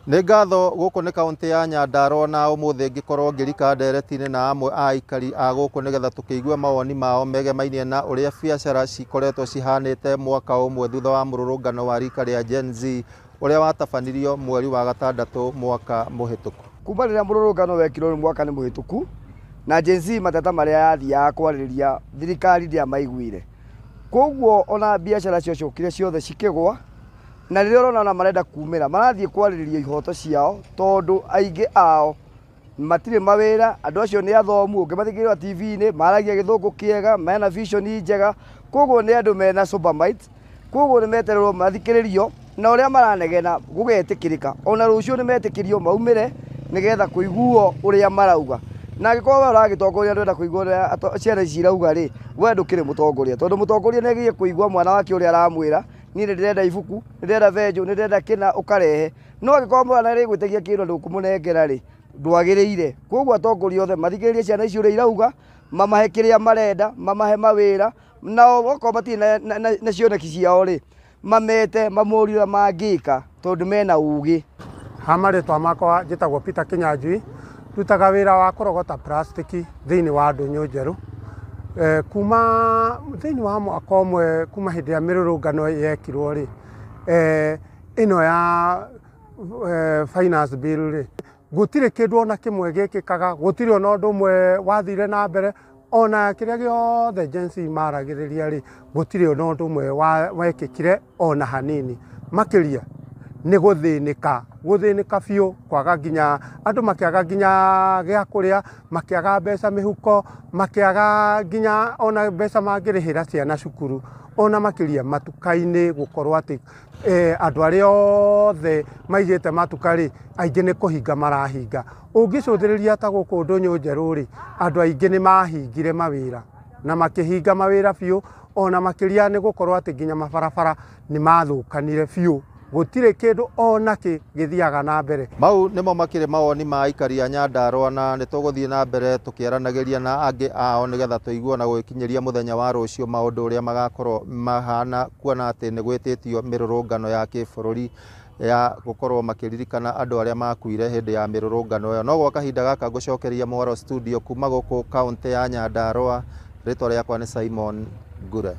Nĩ ngatho. Gũkũ nĩ kaũntĩ ya Nyandarua na ũmũthĩ ngĩkorwo ngĩrika ndereti-inĩ na amwe a aikari a gũkũ nĩgetha tũkĩigue mawoni mao megemainie na ũrĩa biacara cikoretwo cihanĩte mwaka ũmwe thutha wa mũrũrũngano wa rika rĩa Gen Z ũrĩa watabanirio mweri wa gatandatũ mwaka mũhĩtũku. Kuma rĩrĩa mũrũrũngano wekirwo nĩ mwaka nĩ mũhĩtũku na Gen Z mateta marĩa yathiaga kwarĩrĩria thirikari ndĩamaiguire, koguo ona biacara ciacokire ciothe cikĩgwa. Na rĩrĩa ũrona ona marenda kumĩra, marathiĩ kwarĩrĩria ihoto ciao tondũ aingĩ ao matirĩ mawĩra. Andũ acio nĩ athomu, ũngĩmathikĩrĩria TV-inĩ maragia gĩthũngũ kĩega, mena vision njega, koguo nĩ andũ mena sober mind, koguo nĩ metererwo mathikĩrĩrio na ũrĩa maranegena gũgetĩkĩrĩka. Ona rũciũ nĩ metĩkĩrio maumĩre nĩgetha kũiguo ũrĩa marauga. Na angĩkorwo we ũragĩtongoria ndũrenda kũigua ũrĩa ciana ici irauga rĩ, we ndũkĩrĩ mũtongoria, tondũ mũtongoria nĩ agĩrĩire kũigua mwana wake ũrĩa aramwĩra, niĩ nĩ ndĩrenda ibuku, nĩ ndĩrenda benjũ, nĩ ndĩrenda kĩna, ũkarehe. No angĩkorwo mwana arĩgwĩtagia kĩndũ ndũkũmũnengera rĩ, ndwagĩrĩire. Koguo atongoria othe mathikĩrĩrie ciana ici ũrĩa irauga, mamahe kĩrĩa marenda, mamahe mawĩra, nao okorwo matirĩ na cioneki ciao rĩ, mamete mamorie ũrĩa mangĩka tondũ mena ũgĩ. Ha marĩtwa makwa njĩtagwo Peter Kinyanjui, ndutaga wĩra wa kũrogota plastiki thĩinĩ wa ndũnyũ njerũ. Kuma thĩinĩ wa mwaka ũmwe kuma hĩndĩ ĩrĩa mĩrũrũngano yekirwo rĩ, ĩno ya finance bill rĩ, gũtirĩ kĩndũ ona kĩmwe gĩkĩkaga, gũtirĩ ona ũndũ ũmwe wathire na mbere, ona kĩrĩa gĩothe Gen Z maragĩrĩria rĩ, gũtirĩ ona ũndũ ũmwe wekĩkire ona hanini. Makĩria nĩ gũthĩnĩka, gũthĩnĩka biũ, kwaga nginya andũ makĩaga nginya gĩa kũrĩa, makĩaga mbeca mĩhuko, makĩaga nginya ona mbeca mangĩrĩhĩra ciana cukuru, ona makĩria matuka-inĩ gũkorwo atĩ andũ arĩa othe maigĩte matuka rĩ, aingĩ nĩ kũhinga marahinga. Ũngĩcũthĩrĩria ta gũkũ ndũnyũ njerũ rĩ, andũ aingĩ nĩ mahingire mawĩra na makĩhinga mawĩra biũ, ona makĩria nĩ gũkorwo atĩ nginya mabarabara nĩ mathũkanire biũ, gũtirĩ kĩndũ ona kĩ gĩthiaga na mbere. Mau nĩmo makĩrĩ mawoni ma aikari a Nyandarua na nĩ tũgũthiĩ na mbere tũkĩaranagĩria na angĩ ao nĩgetha tũigue na gũgĩkinyĩria mũthenya wa rũciũ maũndũ ũrĩa magakorwo mahana, kuona atĩ nĩ gwĩtĩtio mĩrũrũngano ya kĩbũrũri ya gũkorwo makĩririkana andũ arĩa makuire hĩndĩ ya mĩrũrũngano ĩyo. No gwa kahinda gaka ngũcokeria mwaro studio kuma gũkũ kaũntĩ ya Nyandarua, rĩtwa rĩakwa nĩ Simon Ngure.